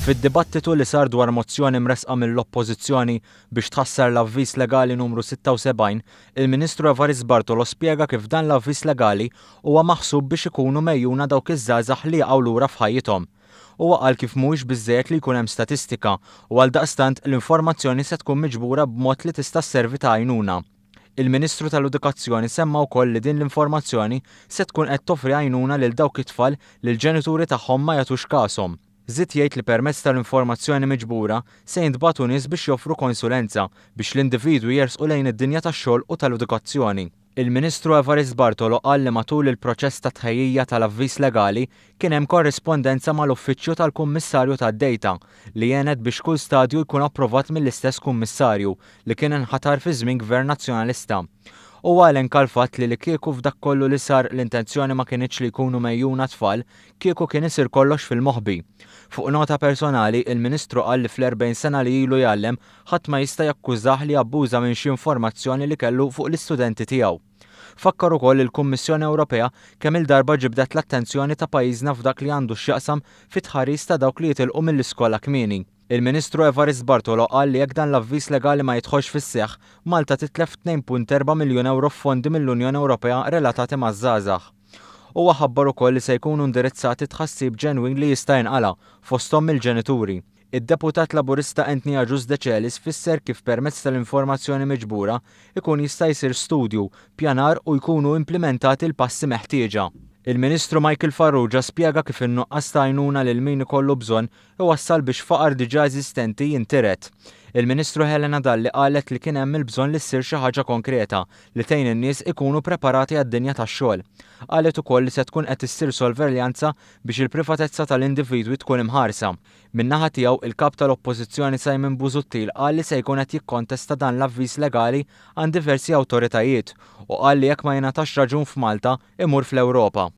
Fid-dibattitu li sar dwar mozzjoni mressqa mill-Oppożizzjoni biex tħassar l-Avviż Legali Numru 76, il-Ministru Evarist Bartolo spjega kif dan l-Avviż Legali huwa maħsub biex ikunu megħjuna dawk iż-żgħażagħ li jaqgħu lura f'ħajjithom. Huwa qal kif mhuwiex biżżejjed li jkun hemm statistika u għaldaqstant l-informazzjoni se tkun miġbura b'mod li tista' sservi ta' għajnuna. Il-Ministru tal-Edukazzjoni semma wkoll li din l-informazzjoni se tkun qed toffri għajnuna lil dawk it-tfal li l-ġenituri tagħhom ma jagħtux kashom. Żied jgħid li permezz tal-informazzjoni miġbura se jintbagħtu nies biex joffru konsulenza biex l-individwi jersqu lejn id-dinja tax-xogħol u tal-edukazzjoni. Il-Ministru Evarist Bartolo qal li matul il-proċess ta' tħejjija tal-Avviż Legali kien hemm korrispondenza mal-Uffiċċju tal-Kummissarju tad-Data li għenet biex kull stadju jkun approvat mill-istess Kummissarju li kien inħatar fi żmien Gvern Nazzjonalista. Huwa elenka l-fatt li li kieku f'dak kollu li sar l-intenzjoni ma kinitx li jkunu megħjuna tfal, kieku kien isir kollox fil-moħbi. Fuq nota personali, il-Ministru qal li fl-40 sena li ilu jgħallem, ħadd ma jista' jakkużah li abbuża minn xi informazzjoni li kellu fuq l-istudenti tiegħu. Fakkar ukoll li l-Kummissjoni Ewropea kemm-il darba ġibdet l-attenzjoni ta' pajjiżna f'dak li għandu x'jaqsam fit-tħaris ta' dawk li jitilqu mill-iskola kmieni. Il-Ministru Evarist Bartolo qal li jekk dan l-Avviż Legali ma jidħolx fis-seħħ, Malta titlef 2.4 miljun ewro f'fondi mill-Unjoni Ewropea relatati maż-żgħażagħ. Huwa ħabbar ukoll li se jkunu indirizzati tħassib ġenwin li jista' jinqala', fosthom mill-ġenituri. Id-Deputat Laburista Anthony Agius Decelis fisser kif permezz tal-informazzjoni miġbura ikun jista' jsir studju, pjanar u jkunu implimentati l-passi meħtieġa. Il-Ministru Michael Farrugia spjega kif in-nuqqas ta' għajnuna lil min ikollu bżonn iwassal biex faqar diġà eżistenti jintiret. Il-Ministru Helena Dalli qalet li kien hemm il-bżonn li ssir xi ħaġa konkreta li tgħin in-nies ikunu preparati għad-dinja tax-xogħol. Qalet ukoll li se tkun qed issir sorveljanza biex il-privatezza tal-individwi tkun imħarsa. Min-naħa tiegħu, il-Kap tal-Oppożizzjoni Simon Busuttil qal li se jkun qed jikkontesta dan l-avviż legali għand diversi awtoritajiet u qal li jekk ma jingħatax raġun f'Malta, imur fl-Ewropa.